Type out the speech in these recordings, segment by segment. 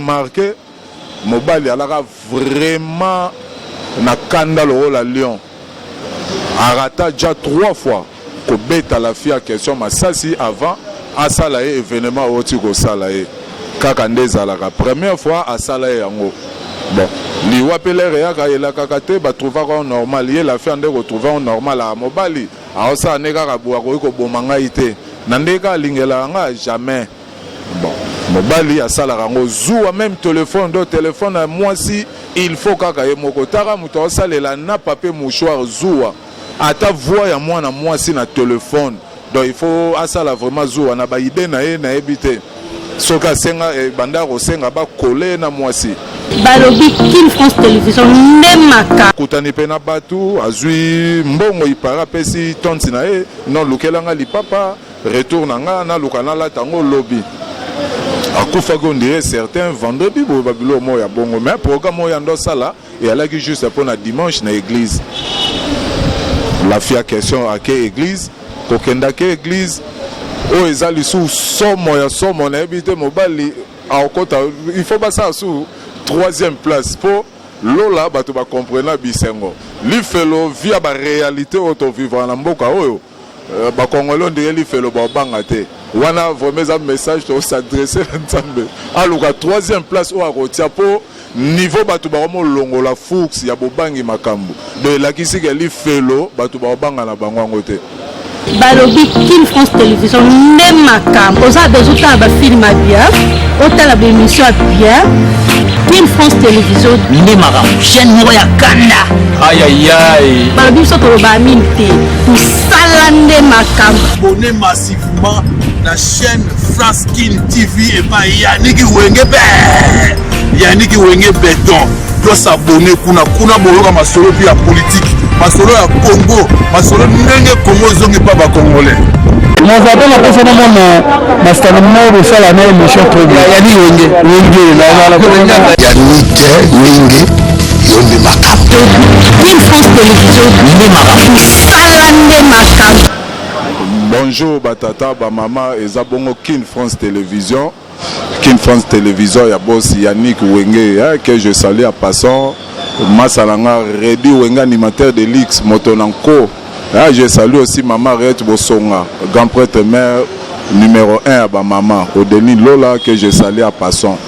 Remarque mobali alaka vraiment na kanda lokola lion arata dja 3 fois kobeta la fille en question masasi avant asala ye evenement owuti kosala ye kaka nde ezalaka première fois asala ye yango bon liwa pe l'heure eyaka elakaka te ba trouvaka yango normal ye la fille ande ko trouver yango normal aa mobali aosala nde kaka boye akoki koboma ngai te na ndenge kaka alingelaka nga jamais. Bon mobali asalaka yango zuwa meme telephone donc telephone ya mwasi il faut kaka ye moko taka moto aosalela na papier mouchoir zuwa ata voix ya mwana mwasi na telephone donc il faut asala vraiment zuwa na ba idee na ye nayebi te soki asenga eh, banda kosenga bakole na mwasi. Balobi kin France television nde maka. Akutani mpe na batu azui mbongo ipara apesi tonti na ye non lukela nga lipapa. Retour na nga naluka nalata yango lobi. Akufaki on dirait certain vendredi boye ba biloko moko ya bongo mais programme oyo ando asala eyalaki juste pona dimanche na eglise. La fille a question ake eglise kokenda ake eglise oyo eza lisusu somo ya somo nayebi te mobali akokota il faut basala su troisième place po lola bato ba comprena bisengo lifelo via ba realite oyo to vivra na mboka oyo. Ba congolais on dirait lifelo bao banga te wana vraiment eza message to s'adresser na nzambe aluka troisième place oyo akotia po niveau batu bakomi olongola foux ya bobangi makambu donc elakisi ke lifelo batu bao banga na bango yango te. Balobi kin France television nde makambo oza besoin otala ba film ya bien otala ba emission ya bien kin France television nde makambo chaîne moko ya kanda ayayay balobi biso toloba mingi te mosala nde makambo. Abonnez massivement na chaîne France Kin TV epai Yannick Wenge be Yannick Wenge beton to s'abonner kuna kuna boyoka masolo mpe ya politique masolo ya Congo masolo ndenge Congo ezongi mpa ba congolais. Naza pe na posa na mona masta moko bosala na emission trop bien. Yannick Wenge Wenge Yannick Wenge yo nde makambo. Kin France Television nde makambo. Musala nde makambo. Bonjour ba tata ba mama eza bongo kin France television kin France television ya boss Yannick Wenge hein, que je salue en passant masa na nga Reddy Wenge animateur de luxe moto na nko hein, je salue aussi mama Riette Bosonga grand prêtre mère numéro 1 ya ba mama Odeni Lola que je salue en passant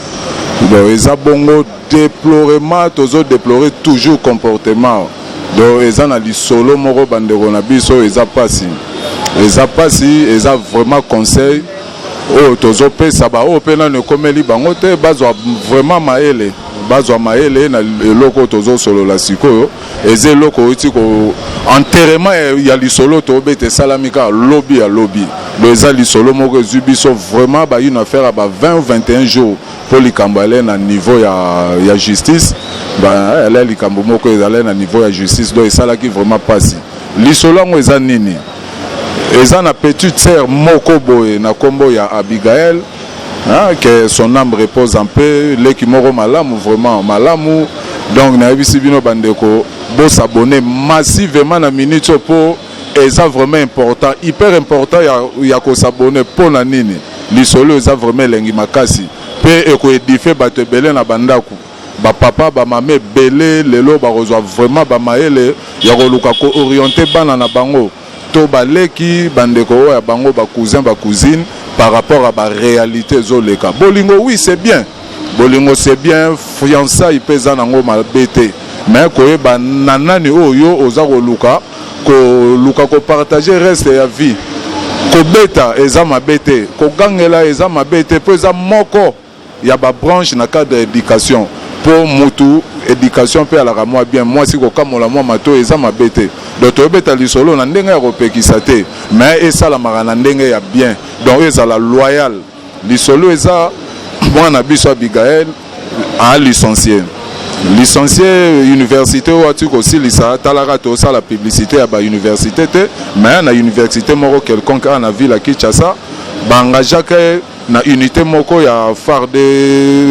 donc eza bongo Deplorement tozo deplorer toujours comportement donc eza na lisolo moko ba ndeko na biso eza pasi eza pasi eza vraiment conseil oyo tozo pesa ba oyo pe nanu ekomeli bango te bazwa vraiment mayele bazwa mayele na eloko oyo tozo solola sikoyo eza eloko outi ko enterrement ya lisolo tobeta esalami kaka lobi ya lobi donc eza lisolo moko ezwi biso vraiment ba une affaire ya ba 20 ou 21 jours Po likambo ale na niveau ya ya justice ba ale likambo moko ezalaki na niveau ya justice donc esalaki vraiment pasi. Lisolo yango eza nini? Eza na petite sœur moko boye na kombo ya Abigaël hein, que son âme repose en paix, leki moko malamu vraiment malamu. Donc nayebisi bino bandeko bo s'abonner massivement na minute oyo po eza vraiment important, hyper important ya ya ko s'abonner pona nini? Lisolo eza vraiment elengi makasi pe eko edifie batu ebele na ba ndaku. Ba papa ba mama ebele lelo bakozwa vraiment ba mayele ya koluka ko orienter bana na bango to ba leki, ba ndeko oyo ya bango ba cousins ba cousines par rapport ya ba realites ezo leka. Bolingo oui c'est bien, bolingo c'est bien, fiançailles pe eza nango mabe te mais koyeba na nani oyo yo oza koluka Koluka ko partager reste ya vie. Kobeta eza mabe te, kogangela eza mabe te po eza moko ya ba branche na cadre ya education po mutu education pe alaka mua bien, muasi kokamola mua matoyi eza mabe te. Donc tobeta lisolo na ndenge ya kopekisa te mais esalamaka na ndenge ya bien donc ezala loyal. Lisolo eza mwana na biso Abigaël a licencie licencie université oyo ati kosilisa talaka tosala publicité ya ba université te mais na université moko quelconque awa na ville ya Kinshasa ba engageaka ye na unité moko ya FARD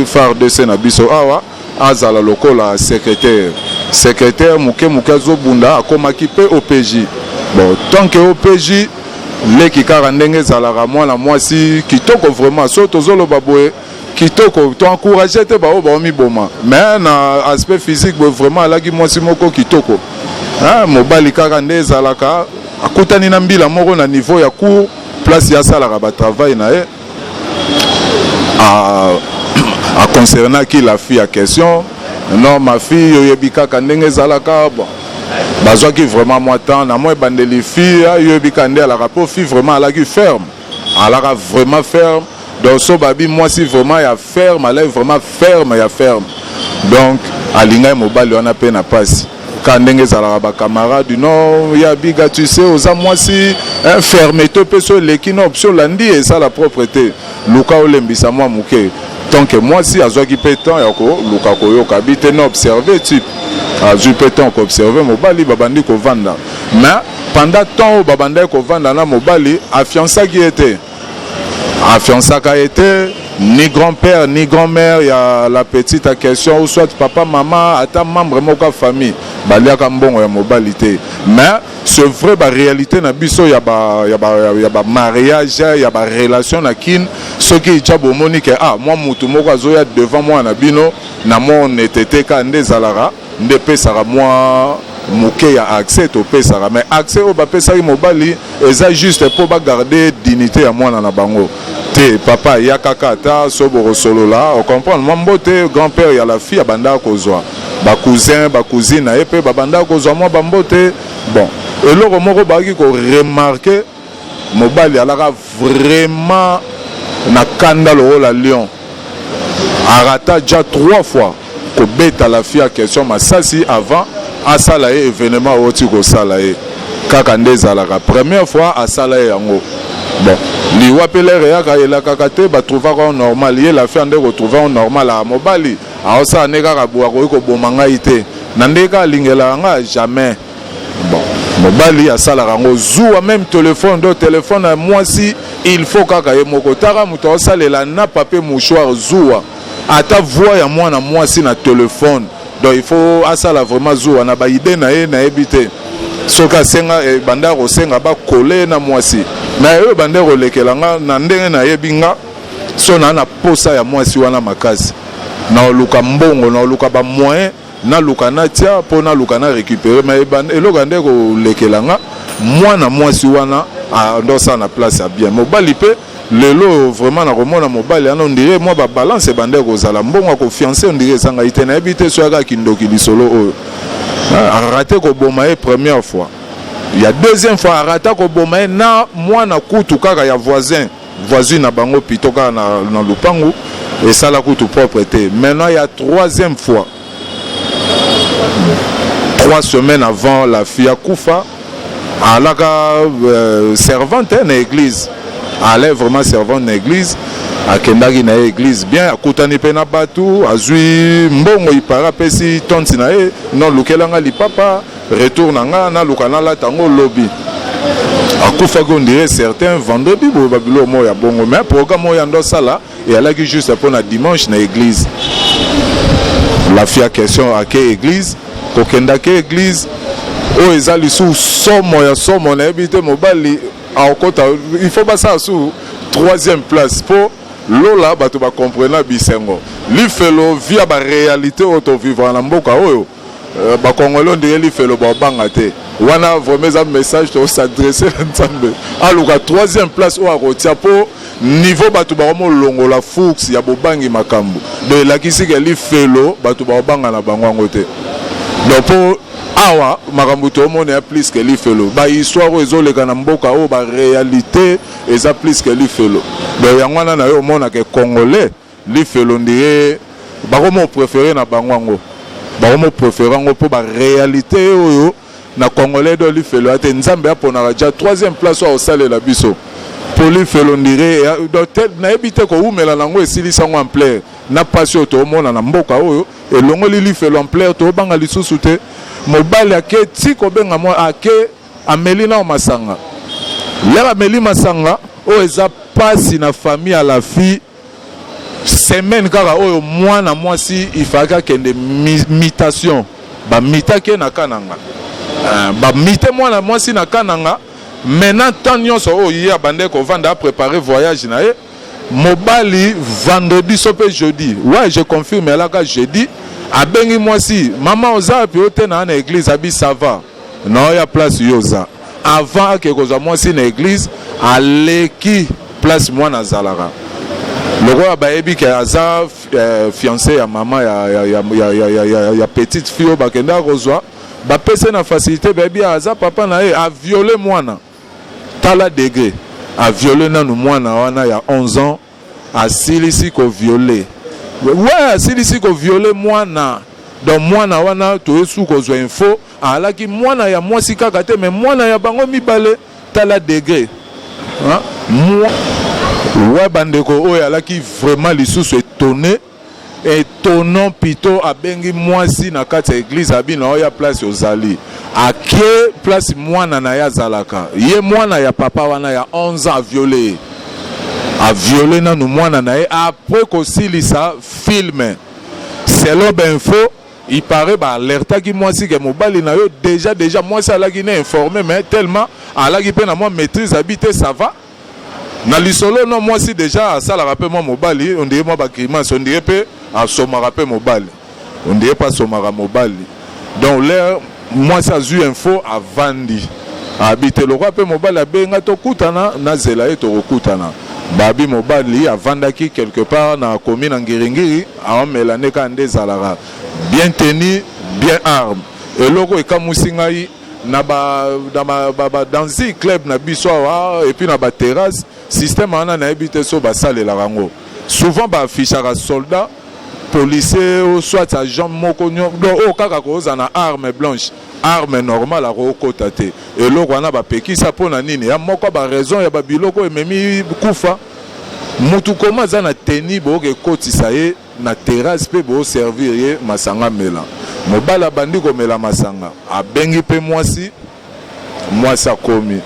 FARDC na biso awa azala lokola secrétaire secrétaire moke moke azobunda akomaki mpe OPJ bon tant que OPJ leki kaka ndenge ezalaka mwana mwasi kitoko vraiment so tozoloba boye. Kitoko, to encourager te baoyo baomiboma, mais na aspect physique boye vraiment alaki mwasi moko kitoko. Hein, mobali kaka nde ezalaka akutani na mbila moko na niveau ya cour place ye asalaka ba travail na ye, a a concernaki la fille ya question: "Non, ma fille, oyebi kaka ndenge ezalaka." Bon, bazwaki vraiment mwa temps na mwa ebandeli. Fille oyebi kaka nde alaka, mpo fille vraiment alaki ferme, alaka vraiment ferme. Donc so babi mwasi vraiment ya ferme, alaki vraiment ferme ya ferme. Donc alingai mobali wana mpe na pasi ka ndenge ezalaka, bacamarade: "Non, ya biga, tu sais, oza mwasi ferme to mpe so eleki na option olandi esala propre te, luka olembisa mwa moke." Tant que mwasi azwaki mpe temps ya koluka koyoka bi te na observe type, azwi mpe temps koobserve mobali. Babandi kovanda, mais pendant temps oyo babandaki kovanda na mobali, afiançaki ye te, afiançaka ye te, ni grand-père ni grand-mère ya la petite à question ou soit papa, mama, ata membre moko ya famille baliaka mbongo ya mobali te. Mais c'est vrai, baréalité na biso ya bamariage, ya barelation na Kine, soki tya bomoni ke ah, mwa mutu moko azoya devant mwana na bino na mwa honnêteté kaka nde ezalaka, nde epesaka mwa moke ya accès topesaka. Mais accès oyo bapesaki mobali eza juste mpo bagarde dignité ya mwana na bango te. Papa ya kaka ata so bokosolola, ocomprendre mwa mbote, grand père ya la fille abandaka kozwa, bacousin, bacousine na ye mpe babandaka kozwa mwa bambote. Bon, eloko moko bazalaki koremarquer, mobali alaka vraiment na kanda lokola lion. Arata ja trois fois kobeta la fille ya question masasi avant asala ye événement oyo ti kosala ye. Kaka nde ezalaka, première fois asala ye yango, bon, liwa mpe lere eyaka elakaka te. Batrouvaka o normal, ye la fille nde kotrouve o normal. Aka mobali aosala nde kaka boye, akoki koboma ngai te na ndenge kaka alingelaka nga jamais. Bon, mobali asalaka yango zuwa, même telefone do telefone ya mwasi, il faut kaka ye moko. Taka moto aosalela na papier mouchoir, zuwa ata voix ya mwana mwasi na telefone. Donc il faut asala vraiment zuwa na baide na ye. Nayebi te soki asenga banda kosenga bakole na mwasi na oyo banda kolekela nga na ndenge nayebi nga. So naa na posa ya mwasi wana makasi, na oluka mbongo, na oluka bamoyen, naluka natia mpo naluka na récupérer. Mais eloko ya nde kolekela nga, mwana mwasi wana andosala na place ya bien. Mobali mpe lelo vraiment nakomona mobali wana, on dirait mwa babalance ebande kozala, mbongo ya kofiance on dirait ezangai te. Nayebi te so yaka kindoki. Lisolo oyo, arate koboma ye première fois, ya deuxième fois arata koboma ye na mwana kutu kaka ya voisin, voisine na bango pito kaka na lupangu, esala kutu propre te. Maintenant ya troisième fois, 3 semaines avant la fille akufa, alaka servante na église, allait vraiment servante na église. Akendaki na ye église bien, akutani mpe na bato, azwi mbongo ipara, apesi tonti na ye: "Non, lukelanga lipapa, retour na nga, naluka nalata yango lobi." Akufaki on dirait certain vendredi boye, babiloko moko ya bongo. Mais programme oyo ando asala eyalaki juste mpo na dimanche na église. La fille ya question ake église, kokendaki église oyo eza lisusu somo ya somo. Nayebi te, mobali akokota, il faut basala su troisième place mpo lola bato bacomprena bisengo lifelo via baréalité oyo tovivre na mboka oyo. Bakongoli on dirait lifelo babanga te. Wana vraiment eza message tos'adresse na Nzambe, aluka troisième place oyo akotia mpo niveau bato bakomolongola fox ya bobangi makambo. Donc elakisi ke lifelo bato bakobanga na bango yango te. Donc mpo awa makambo toomona ya plus ke lifelo, bahistoire oyo ezoleka na mboka oyo, baréalité eza plus ke lifelo. Donc yango wana na yo omonaka Congolais, lifelo on dirait bakoma préféré na bango yango, bakoma préféré yango mpo baréalité oyo na Congolais. Do lifelo ya te, Nzambe aponaka dia troisième place oyo akosalela biso mpo lifelo on dirait nayebi te kowumela nango esilisi yango ampleur na mpasi oyo toomona na mboka oyo, elongoli lifelo ampleur, toobanga lisusu te. Mobali ake ti kobenga mwa ake, ameli nao masanga. Lere ameli masanga oyo eza mpasi na famille ya la fille. Semaine kaka oyo mwana mwasi ifalaki akende mutation, bamitaki ye na Kananga, bamite mwana mwasi na Kananga. Maintenant temps nyonso oyo ye abandaki kovanda, aprépare voyage na ye. Mobali vendredi so mpe jeudi, ouais, je confirme, alaka jeudi, abengi mwasi: "Mama, oza wapi?" "O te, naa na église." Abi: "Ça va, naoya place yo oza." Avant ake kozwa mwasi na église, aleki place mwana azalaka. Lokola bayebi ke aza fiancé ya mama ya petite fille oyo bakendaka kozwa, bapesi na facilité, bayebi aza papa na ye. Aviole mwana. Tala degré, aviole nanu mwana wana ya 11 ans. Asilisi koviole, we asilisi koviole mwana. Donc mwana wana, toyesu kozwa info, alaki mwana ya mwasi kaka te, mais mwana ya bango mibale. Tala degré. We bandeko, oyo alaki vraiment lisusu étonné, étonnant plutôt. Abengi mwasi na kati ya église, abi: "Na oya place ozali." Ake place mwana na ye azalaka, ye mwana ya papa wana ya 11 ans. Aviole ye, aviole nanu mwana na ye. Après kosilisa film, selon bainfo, il paraît baalertaki mwasi ke mobali na yo déjà. Mwasi alaki ne informé, mais tellement alaki mpe na mwa maîtrise, abi te, ça va na lisolo. No, mwasi déjà asalaka mpe mwa mobali, ondire mwa bagrimace, ondire mpe asomaka mpe mobali, ondire mpe asomaka mobali. Donc l'heure mwasi azwi info, avandi, abi te, lokwa mpe mobali abenga, tokutana, nazela ye, tokokutana. Babi mobali avandaki quelque part na komi na Ngiringiri, aomela nde kaka nde ezalaka, bien tenu, bien arme. Eloko ekamwisi ngai, na ba, na ba, ba, ba dansi club na biso awa, et puis na baterrasse, système wana nayebi te so basalelaka yango. Souvent baaffichaka soldat, policier ou soit agent moko, donc oyo kaka kozala na arme blanche, arme normale, akokota te. Eloko wana bapekisa mpo na nini? Ya moko baraison ya babiloko ememi kufa. Mutu koma aza na teni, boyoka ekotisa ye na terrasse mpe booservir ye masanga mela. Mobali abandi komela masanga, abengi mpe mwasi. Mwasi akomi,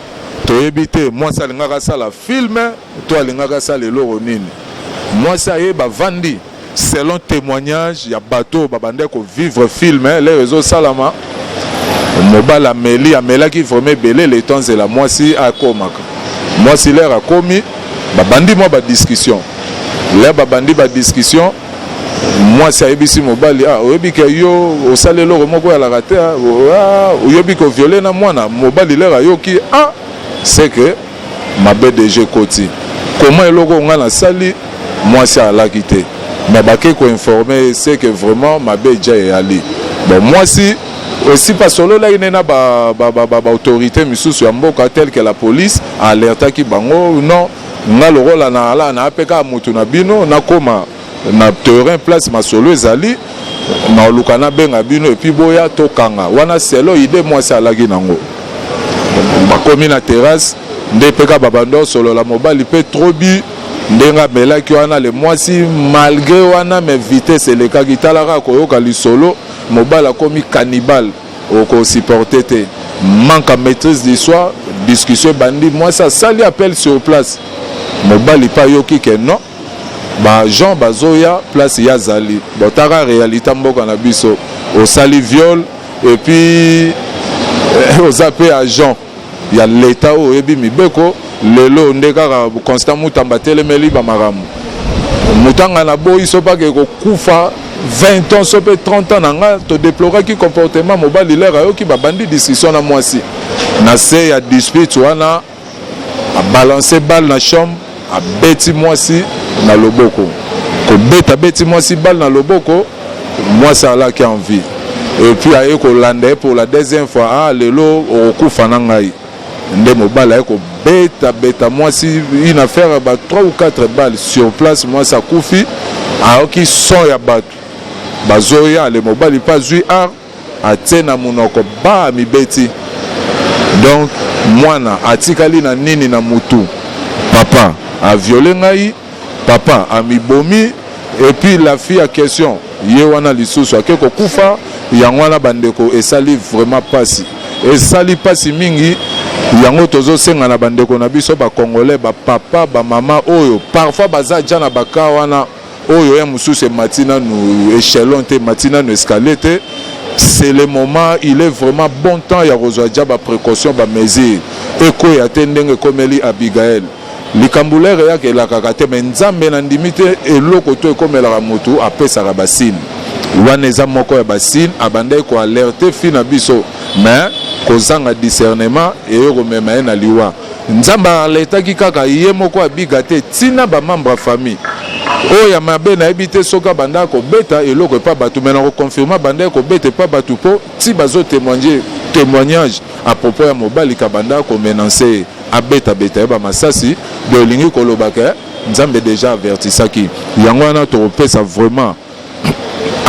toyebi te mwasi alingaka asala film to alingaka asala eloko nini. Mwasi aye, bavandi. Selon témoignage ya bato oyo babandaki kovivre film l'heure ezosalama, mobali ameli, amelaki vraiment ebele. Le temps nzela mwasi akomaka, mwasi l'heure akomi, babandi mwa badiscussion. L'heure babandi badiscussion, mwasi ayebisi mobali: "Ah, oyebi ke yo osali eloko moko oyalaka te, ah, oyebi koviole na mwana." Mobali l'heure ayoki: "Ah, c'est que mabe déjà ekoti, koma eloko nga nasali." Mwasi alaki te, mais bake koinforme, c'est que vraiment mabe eja eyali. Bon, mwasi aussi basololaki nde na baautorité misusu ya mboka, tel que la police. Alertaki bango: "Non, nga lokola na ala na ape kaka motu na bino, nakóma na terrain place masolo ezali, naoluka nabenga bino et puis boya tokanga wana." Selon idée mwasi alaki nango, bakomi na terrasse nde mpe kaka babandi osolola. Mobali mpe trop bu, ndenge amelaki wana, le mwasi malgré wana, mais vitesse elekaki. Talaka, koyoka lisolo, mobali akomi cannibale, okosupporte te, manque ya maîtrise du soi. Discussion ebandi, mwasi asali appel sur place. Mobali mpe ayoki ke non, baagent bazoya place ye azali. Botaka réalité mboka na biso, osali viol et puis oza mpe agent ya leta oyo oyebi mibeko. Lelo nde kaka Constant Mutamba atelemeli bamakambo mutanga na boyi, so mpaka ekokufa 20 ans so mpe 30 ans na nga. Todeploraki comportement mobali. L'heure ayoki, babandi discussion na mwasi. Na se ya dispute wana, abalance balle na chambre, abeti mwasi na loboko. Kobeta, abeti mwasi balle na loboko, mwasi alaki en vie. Et puis aye kolanda ye pour la deuxième fois: "Ah, lelo okokufa na ngai." Nde mobali aye kobeta beta mwasi, une affaire ba 3 ou 4 balles sur place, mwasi akufi. Ayoki son ya bato bazoya, ale mobali mpe azwi arme, atie na monoko, ba amibeti. Donc mwana atikali na nini na mutu? Papa aviole ngai, papa amibomi, et puis la fille ya question ye wana lisusu ake kokufa. Yango wana bandeko, esali vraiment mpasi, esali mpasi mingi. Yango tozosenga na bandeko na biso bacongolais, bapapa, bamama oyo parfois baza ja na baka wana, oyo ya mosusu emati nanu échelon te, emati nanu escalier te, c'est le moment, il est vraiment bon temps ya kozwa ja baprécaution, bamesure, ekweya te ndenge ekomeli Abigael. Likambo lere eyaka elakaka te, mais Nzambe na ndimi te eloko to ekomelaka motu apesaka basigne. Wana eza moko ya basigne abandaki koalerte fi na biso, mais kozanga discernement eye komema ye na liwa. Nzambe alertaki kaka ye moko abiga te, ntina bamembre ya famille oyo ya mabe nayebi te soki abandaka kobeta eloko epa bato, mais na koconfirme abandaki kobeta epa bato mpo ti bazotémoigne témoignage à propos ya mobali kabandaka komenance ye, abetabeta ye bamasasi. Do elingi koloba ke Nzambe déjà avertisaki yango wana. Tokopesa vraiment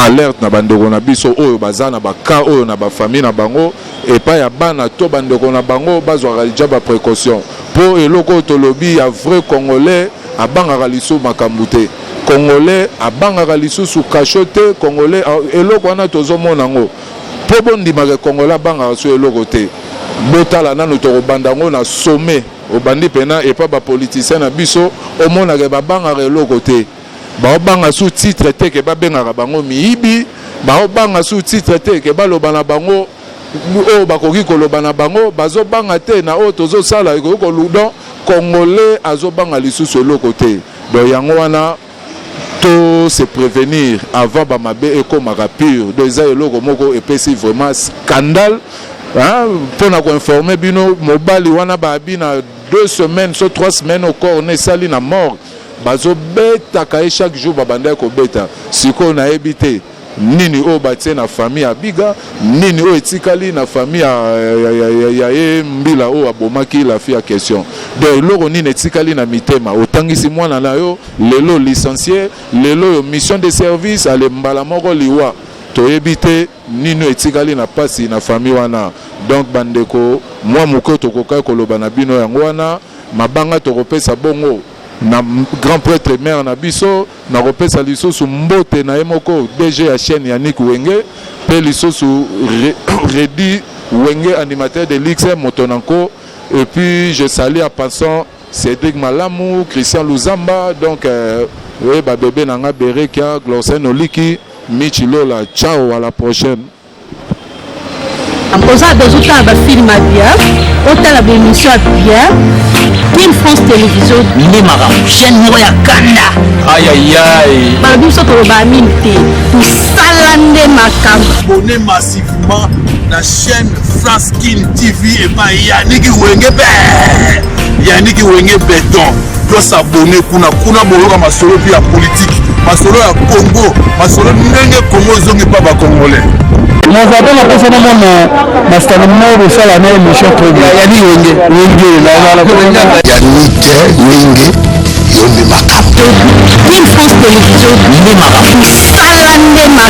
alerte na bandeko na biso oyo baza na baka oyo na bafamille na bango, epai ya bana to bandeko na bango, bazwaka deja baprécaution, mpo eloko oyo tolobi ya vrai, Congolais abangaka lisusu makambo te, Congolais abangaka lisusu kasho te. Congolais, eloko wana tozomona yango, mpo bondimaka Congolais abangaka so eloko te. Botala nanu, tokobanda yango na sommet, obandi mpena epa bapoliticien na biso, omonaka babangaka eloko te. Baobanga sous titre te ke babengaka bango miyibi, baobanga sous titre te ke baloba na bango oyo bakoki koloba na bango, bazobanga te na oyo tozosala ekoki kolu. Donc Congolais azobanga lisusu eloko te. Donc yango wana to se prévenir avant bamabe ekomaka pire. Donc eza eloko moko epesi vraiment scandale mpona koinforme bino. Mobali wana baabi na 2 semaines so 3 semaines au corps na esali na mort, bazobetaka ye chaque jour, babandaki kobeta. Sikoyo nayebi te nini oyo batie na famille ya Biga, nini oyo etikali na famille ya ye Mbila oyo abomaki la fille ya question. Donc eloko nini etikali na mitema? Otangisi mwana na yo, lelo licencié, lelo oyo mission de service, ale mbala moko liwa. Toyebi te nini oyo etikali na mpasi na famille wana. Donc bandeko, mwa moke tokokaki koloba na bino yango wana. Mabanga tokopesa bongo na grand prêtre mare na biso, nakopesa lisusu mbote na ye moko DG ya chaîne Yannick Wenge, mpe lisusu Redi Wenge, animateur de luxe, moto nanko. Et puis je salue en passant Cédric Malamu, Christian Luzamba, donc oui, babebe na nga Berekia, Glorsen Oliki, Michi Lola. Ciao, à la prochaine. Oza besoin otala bafilm ya bien, otala baémission ya bien, Kin France Télévision. Nde makambo, chaîne moko ya kanda. Ayayay. Balobi biso toloba mingi te, tosala nde makambo. Abonnez massivement na chaîne France Kin TV epai Yaniki Wenge be, Yaniki Wenge Beton. Tosabone kuna, kuna boyoka masolo mpe ya politike, masolo ya Congo, masolo ndenge Congo ezongi mpa bacongolais. Naza mpe napesa namona masitano moko bosala na émission très bien. Yani Wenge. Wenge. Yanike Wenge, yo nde makambo. Kin France Télévision. Nde makambo. Tosala nde makambo.